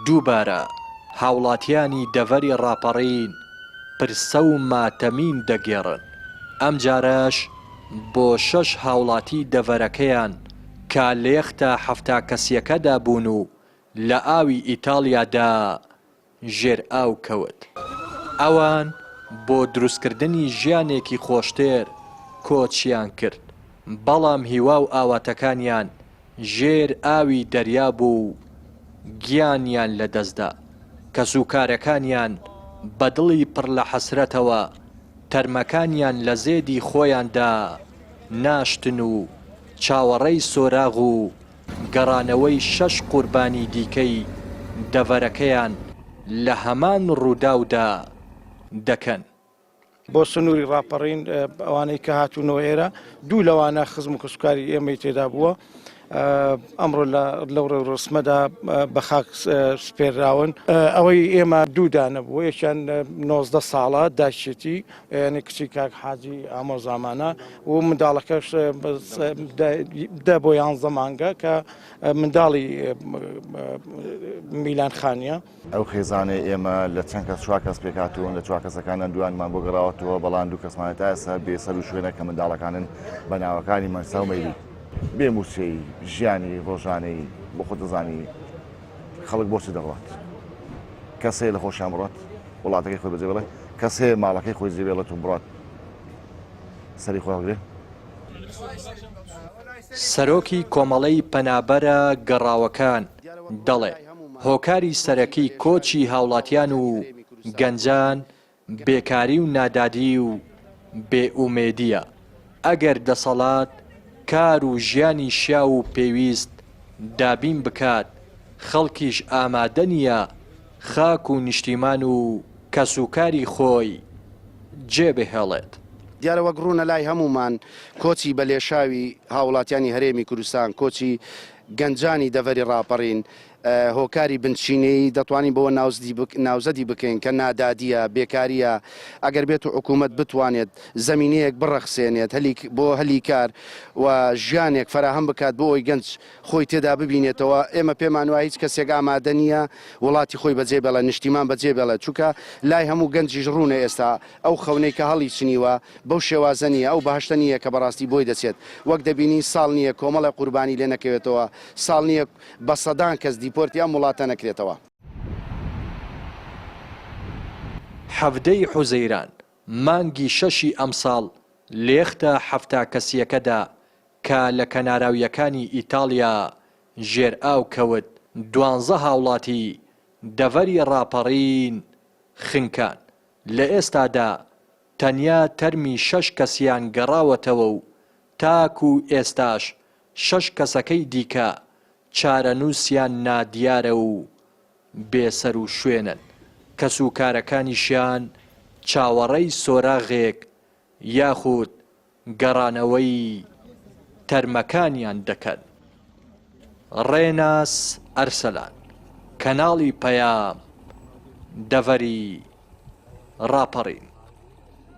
دووبارە هاوڵاتیانی دەڤەری ڕاپەڕین پرسە و ماتەمین دەگێڕن، ئەمجارەش بۆ شەش هاوڵاتی دەڤەرەکەیان کە لە یەختە 70 کەسییەکەدا بوون و لە ئاوی ئیتاڵیادا ژێر ئاو کەوت. ئەوان بۆ دروستکردنی ژیانێکی خۆشتر کۆچیان کرد، بەڵام هیوا و ئاواتەکانیان ژێر ئاوی دەریا بوو و گیانیان لەدەستدا. کەسوکارەکانیان بە دڵی پڕ لە حەسرەتەوە تەرمەکانیان لە زێدی خۆیاندا ناشتن و چاوەڕێی سۆراغ و گەڕانەوەی شەش قوربانی دیکەی دەڤەرەکەیان لە هەمان ڕووداودا دەکەن. بۆ سنووری ڕاپەڕین ئەوانەی کە هاتوونەوە ئێرە دوو لەوانە خزم و کەسوکاری ئێمەی تێدا بووە ئەمڕۆ لەو ڕێوڕسمەدا بە خاک سپێراون ئەوەی ئێمە دوو دانە بووە یەکیان 19 ساڵە داچێتی یعنی کچی کاک حاجی ئامۆزامانە و منداڵەکەش دە بۆ یانزە مانگە کە منداڵی میلان خانیە. ئەو خێزانەی ئێمە لە چەند کەس چوار کەس پێکهاتوون، لە چوار کەسەکاندا دووانمان بۆ گەڕاوەتەوە، بەڵام دوو کەسمان تا ئێستا بێ سەر و شوێنە کە منداڵەکانن بە ناوەکانی مەنسا و مەیلول. بێ مووچەی ژیانی ڕۆژانەی بۆ خۆت دەزانی خەڵک بۆ چ دەڕوات؟ کەس هەیە لە خۆشیان بڕات وڵاتەکەی خۆی بەجێ بێڵێ؟ کەس هەیە ماڵەکەی خۆی جێ بێڵێت و بڕات سەری خۆی هەڵگرێ؟ سەرۆکی کۆمەڵەی پەنابەرە گەڕاوەکان دەڵێ، هۆکاری سەرەکی کۆچی هاوڵاتیان و گەنجان بێکاری و نادادی و بێ ئومێدییە، ئەگەر دەسەڵات کار و ژیانی شیاو و پێویست دابین بکات، خەڵکیش ئامادە نییە خاک و نیشتیمان و کەسوکاری خۆی جێبهێڵێت. دیارە وەک ڕوونە لای هەموومان کۆچی بە لێشاوی هاوڵاتیانی هەرێمی کوردستان، کۆچی گەنجانی دەڤەری ڕاپەڕین هۆکاری بنچینەیی دەتوانین بەوە ناوزەدی بکەین کە نادادییە، بێکارییە، ئەگەر بێت و حکوومەت بتوانێت زەمینەیەک بڕەخسێنێت هەلی بۆ هەلی کار و ژیانێک فەراهەم بکات بۆ ئەوەی گەنج خۆی تێدا ببینێتەوە، ئێمە پێمان وایە هیچ کەسێک ئامادە نییە وڵاتی خۆی بەجێ بێڵێت، نیشتیمان بەجێ بێڵێت، چونکە لای هەموو گەنجیش ڕوونە ئێستا ئەو خەونەی کە هەڵیچنیوە بەو شێوازە نییە، ئەو بەهەشتە نییە کە بەڕاستی بۆی دەچێت، وەک دەبینین ساڵ نییە کۆمەڵێک قوربانی لێ نەکەوێتەوە، ساڵ نییە بە سەدان کەس دیپۆرتی ئەم وڵاتە نەکرێتەوە. حەڤدەی حوزەیران، مانگی شەشی ئەمساڵ لێختە 70 کەسییەکەدا کە لە کەناراوییەکانی ئیتاڵیا ژێرئاو کەوت، دوانزە هاوڵاتی دەڤەری ڕاپەڕین خنکان، لە ئێستادا تەنیا تەرمی شەش کەسیان گەڕاوەتەوە و تاکو ئێستاش شەش کەسەکەی دیکە چارەنووسیان نادیارە و بێسەروشوێنن، کەسوکارەکانیشیان چاوەڕێی سۆراغێک یاخود گەڕانەوەی تەرمەکانیان دەکەن. ڕێناس ئەرسەلان، کەناڵی پەیام، دەڤەری ڕاپەڕین.